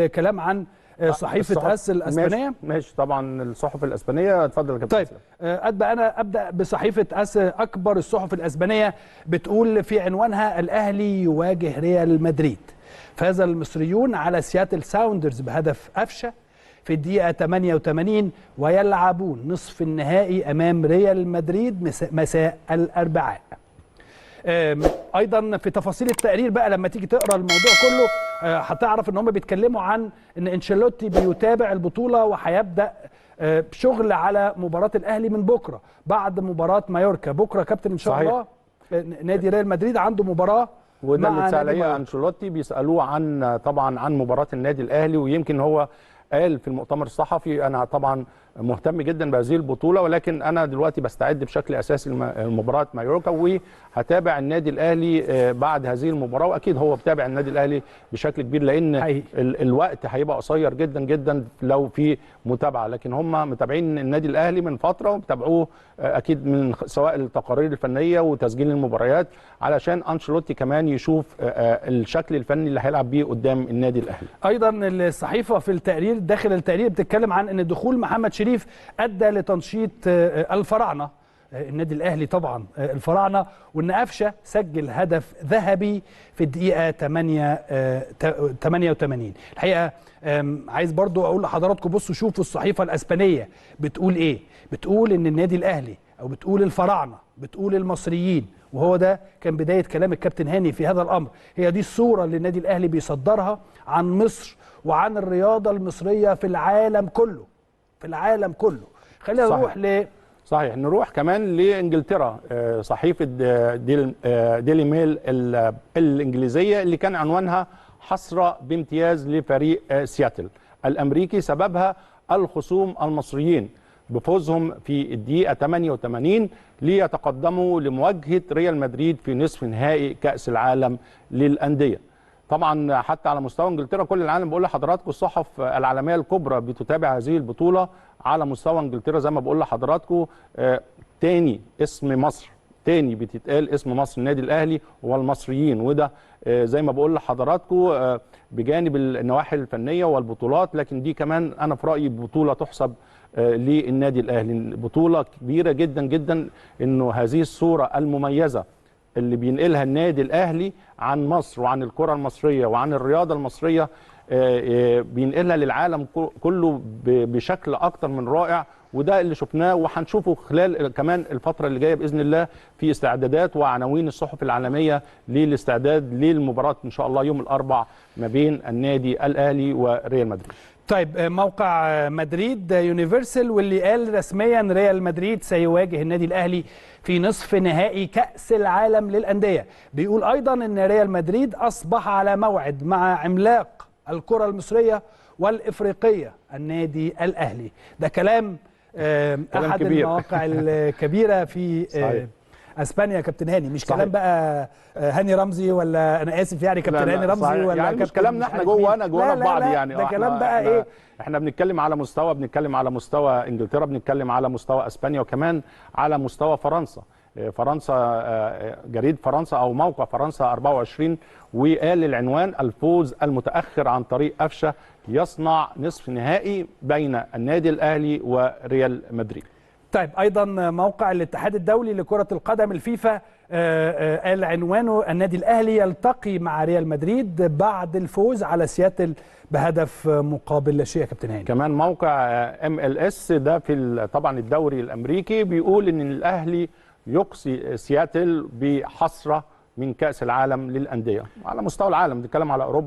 الكلام عن صحيفة أس الاسبانية. ماشي طبعا الصحف الاسبانية، اتفضل يا كابتن. طيب ابدا، انا ابدا بصحيفة أس، اكبر الصحف الاسبانية، بتقول في عنوانها: الاهلي يواجه ريال مدريد، فاز المصريون على سياتل ساوندرز بهدف قفشه في الدقيقة 88 ويلعبون نصف النهائي امام ريال مدريد مساء الاربعاء. ايضا في تفاصيل التقرير بقى لما تيجي تقرا الموضوع كله هتعرف ان هم بيتكلموا عن ان انشيلوتي بيتابع البطولة وهيبدا شغل على مباراة الاهلي من بكره بعد مباراة مايوركا. بكره كابتن ان شاء الله نادي ريال مدريد عنده مباراة، وده اللي اتسال عليه انشيلوتي، بيسالوه عن طبعا عن مباراة النادي الاهلي، ويمكن هو قال في المؤتمر الصحفي: انا طبعا مهتم جدا بهذه البطولة، ولكن انا دلوقتي بستعد بشكل اساسي لمباراة مايوركا، وهتابع النادي الاهلي بعد هذه المباراة. واكيد هو بتابع النادي الاهلي بشكل كبير لان حقيقي الوقت هيبقى قصير جدا جدا لو في متابعه، لكن هم متابعين النادي الاهلي من فترة وبتابعوه اكيد من سواء التقارير الفنية وتسجيل المباريات، علشان انشيلوتي كمان يشوف الشكل الفني اللي هيلعب بيه قدام النادي الاهلي. ايضا الصحيفة في التقرير، داخل التقرير، بتتكلم عن ان دخول محمد شريف ادى لتنشيط الفراعنة، النادي الاهلي طبعا الفراعنة، وان قفشه سجل هدف ذهبي في الدقيقة 88. الحقيقة عايز برضو اقول لحضراتكم، بصوا شوفوا الصحيفة الاسبانية بتقول ايه. بتقول ان النادي الاهلي، او بتقول الفراعنة، بتقول المصريين، وهو ده كان بداية كلام الكابتن هاني في هذا الامر. هي دي الصورة اللي النادي الاهلي بيصدرها عن مصر وعن الرياضة المصرية في العالم كله، في العالم كله. خلينا نروح ل صحيح، نروح كمان لانجلترا. صحيفة ديلي ميل الانجليزية اللي كان عنوانها حسرة بامتياز لفريق سياتل الامريكي، سببها الخصوم المصريين بفوزهم في الدقيقة 88 ليتقدموا لمواجهة ريال مدريد في نصف نهائي كاس العالم للاندية. طبعا حتى على مستوى انجلترا، كل العالم، بقول لحضراتكم الصحف العالمية الكبرى بتتابع هذه البطولة على مستوى انجلترا. زي ما بقول لحضراتكم تاني اسم مصر، تاني بتتقال اسم مصر، النادي الاهلي والمصريين، وده زي ما بقول لحضراتكم بجانب النواحي الفنية والبطولات، لكن دي كمان انا في رايي بطوله تحسب للنادي الاهلي، بطوله كبيرة جدا جدا، انه هذه الصورة المميزة اللي بينقلها النادي الاهلي عن مصر وعن الكره المصرية وعن الرياضة المصرية بينقلها للعالم كله بشكل اكتر من رائع، وده اللي شفناه وهنشوفه خلال كمان الفترة اللي جاية باذن الله في استعدادات وعناوين الصحف العالمية للاستعداد للمباراة ان شاء الله يوم الاربع ما بين النادي الاهلي وريال مدريد. طيب موقع مدريد يونيفرسال واللي قال رسميا ريال مدريد سيواجه النادي الاهلي في نصف نهائي كأس العالم للأندية، بيقول ايضا ان ريال مدريد اصبح على موعد مع عملاق الكرة المصرية والإفريقية النادي الأهلي. ده كلام احد كبير. المواقع الكبيرة في اسبانيا كابتن هاني، مش صحيح. كلام بقى هاني رمزي، ولا انا اسف يعني كابتن هاني رمزي، صحيح. ولا يعني مش كلامنا احنا جوانا جوانا في بعض يعني، ده كلام بقى ايه، احنا بنتكلم على مستوى، بنتكلم على مستوى انجلترا، بنتكلم على مستوى اسبانيا، وكمان على مستوى فرنسا. فرنسا جريد فرنسا او موقع فرنسا 24 وقال العنوان: الفوز المتاخر عن طريق قفشه يصنع نصف نهائي بين النادي الاهلي وريال مدريد. طيب ايضا موقع الاتحاد الدولي لكرة القدم الفيفا قال عنوانه: النادي الاهلي يلتقي مع ريال مدريد بعد الفوز على سياتل بهدف مقابل لا شيء. يا كابتن هاني كمان موقع MLS ده في طبعا الدوري الامريكي بيقول ان الاهلي يقصي سياتل بحسره من كاس العالم للاندية على مستوى العالم، بنتكلم على اوروبا.